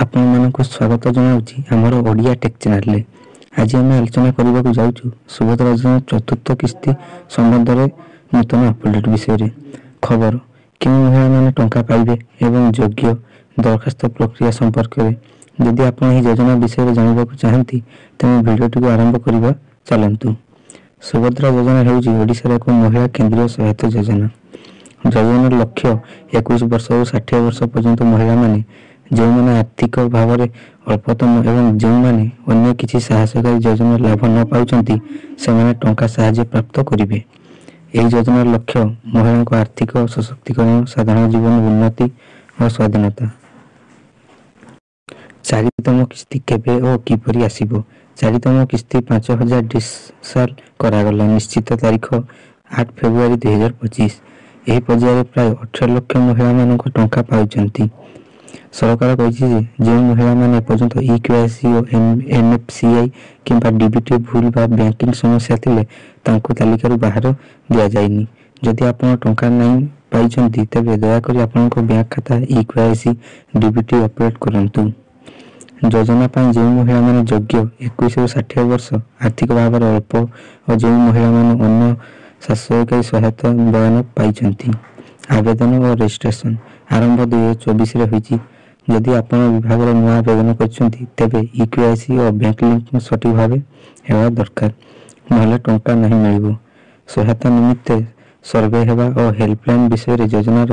ଆପଣମାନଙ୍କୁ ସ୍ୱାଗତ ଜଣାଉଛି ଆମର ଓଡ଼ିଆ ଟେକ୍ ଚ୍ୟାନେଲରେ। ଆଜି ଆମେ ଆଲୋଚନା କରିବାକୁ ଯାଉଛୁ ସୁଭଦ୍ରା ଯୋଜନା ଚତୁର୍ଥ କିସ୍ତି ସମ୍ବନ୍ଧରେ ନୂତନ ଅପଡେଟ୍ ବିଷୟରେ। ଖବର, କେଉଁ ମହିଳାମାନେ ଟଙ୍କା ପାଇବେ ଏବଂ ଯୋଗ୍ୟ ଦରଖାସ୍ତ ପ୍ରକ୍ରିୟା ସମ୍ପର୍କରେ। ଯଦି ଆପଣ ଏହି ଯୋଜନା ବିଷୟରେ ଜାଣିବାକୁ ଚାହାନ୍ତି, ତେବେ ଭିଡ଼ିଓଟିକୁ ଆରମ୍ଭ କରିବା ଚାଲନ୍ତୁ। ସୁଭଦ୍ରା ଯୋଜନା ହେଉଛି ଓଡ଼ିଶାର ଏକ ମହିଳା କେନ୍ଦ୍ରୀୟ ସହାୟତା ଯୋଜନା। ଯୋଜନାର ଲକ୍ଷ୍ୟ 21 ବର୍ଷରୁ 60 ବର୍ଷ ପର୍ଯ୍ୟନ୍ତ ମହିଳାମାନେ, ଯେଉଁମାନେ ଆର୍ଥିକ ଭାବରେ ଅଳ୍ପତମ ଏବଂ ଯେଉଁମାନେ ଅନ୍ୟ କିଛି ସାହାଯ୍ୟକାରୀ ଯୋଜନାର ଲାଭ ନ ପାଉଛନ୍ତି, ସେମାନେ ଟଙ୍କା ସାହାଯ୍ୟ ପ୍ରାପ୍ତ କରିବେ। ଏହି ଯୋଜନାର ଲକ୍ଷ୍ୟ ମହିଳାଙ୍କ ଆର୍ଥିକ ସଶକ୍ତିକରଣ, ସାଧାରଣ ଜୀବନ ଉନ୍ନତି ଓ ସ୍ୱାଧୀନତା। ଚାରିତମ କିସ୍ତି କେବେ ଓ କିପରି ଆସିବ? ଚାରିତମ କିସ୍ତି 5000 ଡିସସାଲ କରାଗଲା। ନିଶ୍ଚିତ ତାରିଖ 8 ଫେବୃଆରୀ 2025। ଏହି ପର୍ଯ୍ୟାୟରେ ପ୍ରାୟ 18 ଲକ୍ଷ ମହିଳାମାନଙ୍କ ଟଙ୍କା ପାଉଛନ୍ତି। ସରକାର କହିଛି ଯେ ଯେଉଁ ମହିଳାମାନେ ଏପର୍ଯ୍ୟନ୍ତ ଇ କେୱାଇସି ଓ ଏନ୍ଏଫ୍ସିଆଇ କିମ୍ବା ଡିବିଟି ଭୁଲ ବା ବ୍ୟାଙ୍କିଂ ସମସ୍ୟା ଥିଲେ, ତାଙ୍କୁ ତାଲିକାରୁ ବାହାର ଦିଆଯାଇନି। ଯଦି ଆପଣ ଟଙ୍କା ନାହିଁ ପାଇଛନ୍ତି, ତେବେ ଦୟାକରି ଆପଣଙ୍କ ବ୍ୟାଙ୍କ ଖାତା, ଇ କେୱାଇସି, ଡିବିଟି ଅପଡେଟ୍ କରନ୍ତୁ। ଯୋଜନା ପାଇଁ ଯେଉଁ ମହିଳାମାନେ ଯୋଗ୍ୟ: 21ରୁ 60 ବର୍ଷ, ଆର୍ଥିକ ଭାବରେ ଅଳ୍ପ ଓ ଯେଉଁ ମହିଳାମାନେ ଅନ୍ୟ ସରକାରୀ ସହାୟତା ବୟନ ପାଇଛନ୍ତି। ଆବେଦନ ଓ ରେଜିଷ୍ଟ୍ରେସନ ଆରମ୍ଭ 2024ରେ ହୋଇଛି। ଯଦି ଆପଣ ବିଭାଗର ନୂଆ ଆବେଦନ କରିଛନ୍ତି, ତେବେ ଇ କେୱାଇସି ଓ ବ୍ୟାଙ୍କ ଲିଙ୍କ ସଠିକ୍ ଭାବେ ହେବା ଦରକାର, ନହେଲେ ଟଙ୍କା ନାହିଁ ମିଳିବ। ସହାୟତା ନିମିତ୍ତ ସର୍ଭେ ହେବା ଓ ହେଲ୍ପଲାଇନ୍ ବିଷୟରେ ଯୋଜନାର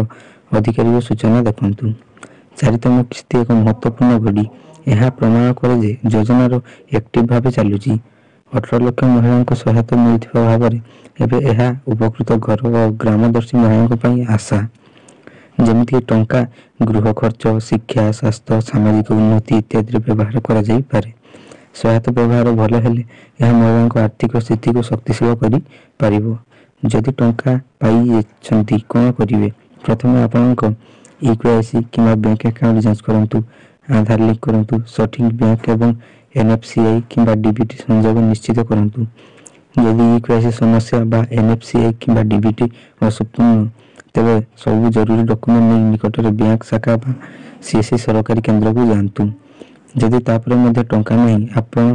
ଅଧିକାରୀଙ୍କ ସୂଚନା ଦେଖନ୍ତୁ। ଚାରିତମ କିସ୍ତି ଏକ ମହତ୍ତ୍ୱପୂର୍ଣ୍ଣ ଘଡ଼ି। ଏହା ପ୍ରମାଣ କରେ ଯେ ଯୋଜନାର ଆକ୍ଟିଭ ଭାବେ ଚାଲୁଛି। 18 ଲକ୍ଷ ମହିଳାଙ୍କୁ ସହାୟତା ମିଳିଥିବା ଭାବରେ ଏବେ ଏହା ଉପକୃତ ଘର ଓ ଗ୍ରାମଦର୍ଶୀ ମହିଳାଙ୍କ ପାଇଁ ଆଶା। ଯେମିତିକି ଟଙ୍କା ଗୃହ ଖର୍ଚ୍ଚ, ଶିକ୍ଷା, ସ୍ୱାସ୍ଥ୍ୟ, ସାମାଜିକ ଉନ୍ନତି ଇତ୍ୟାଦିରେ ବ୍ୟବହାର କରାଯାଇପାରେ। ସହାୟତା ବ୍ୟବହାର ଭଲ ହେଲେ ଏହା ମହିଳାଙ୍କ ଆର୍ଥିକ ସ୍ଥିତିକୁ ଶକ୍ତିଶୀଳ କରିପାରିବ। ଯଦି ଟଙ୍କା ପାଇଛନ୍ତି, କ'ଣ କରିବେ? ପ୍ରଥମେ ଆପଣଙ୍କ ଇ କେୱାଇସି କିମ୍ବା ବ୍ୟାଙ୍କ ଆକାଉଣ୍ଟ ଯାଞ୍ଚ କରନ୍ତୁ, ଆଧାର ଲିଙ୍କ କରନ୍ତୁ, ସଠିକ୍ ବ୍ୟାଙ୍କ ଏବଂ ଏନ୍ଏଫ୍ସିଆଇ କିମ୍ବା ଡିବିଟି ସଂଯୋଗ ନିଶ୍ଚିତ କରନ୍ତୁ। ଯଦି ଇ କେୱାଇସି ସମସ୍ୟା ବା ଏନ୍ଏଫ୍ସିଆଇ କିମ୍ବା ଡିବିଟି ଅସମ୍ପୂର୍ଣ୍ଣ, ତେବେ ସବୁ ଜରୁରୀ ଡକୁମେଣ୍ଟ ନେଇ ନିକଟରେ ବ୍ୟାଙ୍କ ଶାଖା ବା ସିଏସ୍ସି ସରକାରୀ କେନ୍ଦ୍ରକୁ ଯାଆନ୍ତୁ। ଯଦି ତାପରେ ମଧ୍ୟ ଟଙ୍କା ନାହିଁ, ଆପଣ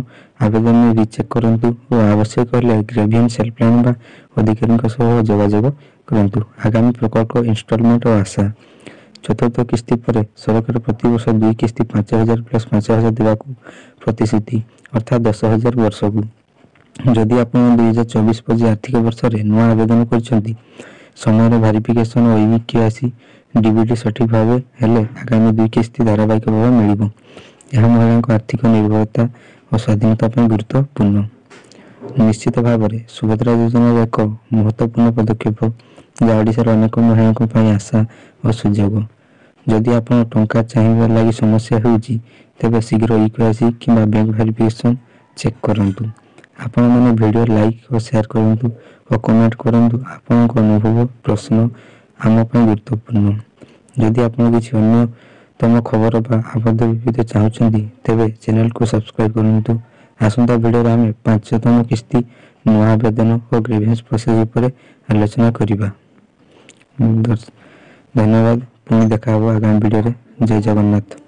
ଆବେଦନ ରିଚେକ୍ କରନ୍ତୁ ଓ ଆବଶ୍ୟକ ହେଲେ ଗ୍ରେଭିଆନ୍ସ ହେଲ୍ପଲାଇନ୍ ବା ଅଧିକାରୀଙ୍କ ସହ ଯୋଗାଯୋଗ କରନ୍ତୁ। ଆଗାମୀ ପ୍ରକଳ୍ପ ଇନଷ୍ଟଲମେଣ୍ଟ ଓ ଆଶା। ଚତୁର୍ଥ କିସ୍ତି ପରେ ସରକାର ପ୍ରତିବର୍ଷ ଦୁଇ କିସ୍ତି 5000 ପ୍ଲସ୍ 5000 ଦେବାକୁ ପ୍ରତିଶ୍ରୁତି, ଅର୍ଥାତ୍ 10,000 ବର୍ଷକୁ। ଯଦି ଆପଣ 2024-25 ଆର୍ଥିକ ବର୍ଷରେ ନୂଆ ଆବେଦନ କରିଛନ୍ତି, ସମୟରେ ଭେରିଫିକେସନ୍ ଓ ଇ କେୱାଇସି, ଡିବିଟି ସଠିକ୍ ଭାବେ ହେଲେ ଆଗାମୀ ଦୁଇ କିସ୍ତି ଧାରାବାହିକ ଭାବେ ମିଳିବ। ଏହା ମହିଳାଙ୍କ ଆର୍ଥିକ ନିର୍ଭରତା ଓ ସ୍ୱାଧୀନତା ପାଇଁ ଗୁରୁତ୍ୱପୂର୍ଣ୍ଣ। ନିଶ୍ଚିତ ଭାବରେ ସୁଭଦ୍ରା ଯୋଜନାର ଏକ ମହତ୍ତ୍ୱପୂର୍ଣ୍ଣ ପଦକ୍ଷେପ, ଯାହା ଓଡ଼ିଶାର ଅନେକ ମହିଳାଙ୍କ ପାଇଁ ଆଶା ଓ ସୁଯୋଗ। ଯଦି ଆପଣ ଟଙ୍କା ଚାହିଁବା ଲାଗି ସମସ୍ୟା ହେଉଛି, ତେବେ ଶୀଘ୍ର ଇ କେୱାଇସି କିମ୍ବା ବ୍ୟାଙ୍କ ଭେରିଫିକେସନ୍ ଚେକ୍ କରନ୍ତୁ। ଆପଣମାନେ ଭିଡ଼ିଓ ଲାଇକ୍ ଓ ସେୟାର କରନ୍ତୁ ଓ କମେଣ୍ଟ କରନ୍ତୁ। ଆପଣଙ୍କ ଅନୁଭବ, ପ୍ରଶ୍ନ ଆମ ପାଇଁ ଗୁରୁତ୍ୱପୂର୍ଣ୍ଣ। ଯଦି ଆପଣ କିଛି ଅନ୍ୟତମ ଖବର ବା ଆବଦ୍ଧ ବିବିଧ ଚାହୁଁଛନ୍ତି, ତେବେ ଚ୍ୟାନେଲକୁ ସବସ୍କ୍ରାଇବ୍ କରନ୍ତୁ। ଆସନ୍ତା ଭିଡ଼ିଓରେ ଆମେ ପାଞ୍ଚତମ କିସ୍ତି, ନୂଆ ଆବେଦନ ଓ ଗ୍ରିଭାନ୍ସ ପ୍ରୋସେସ୍ ଉପରେ ଆଲୋଚନା କରିବା। ଧନ୍ୟବାଦ। ପୁଣି ଦେଖା ହେବ ଆଗାମୀ ଭିଡ଼ିଓରେ। ଜୟ ଜଗନ୍ନାଥ।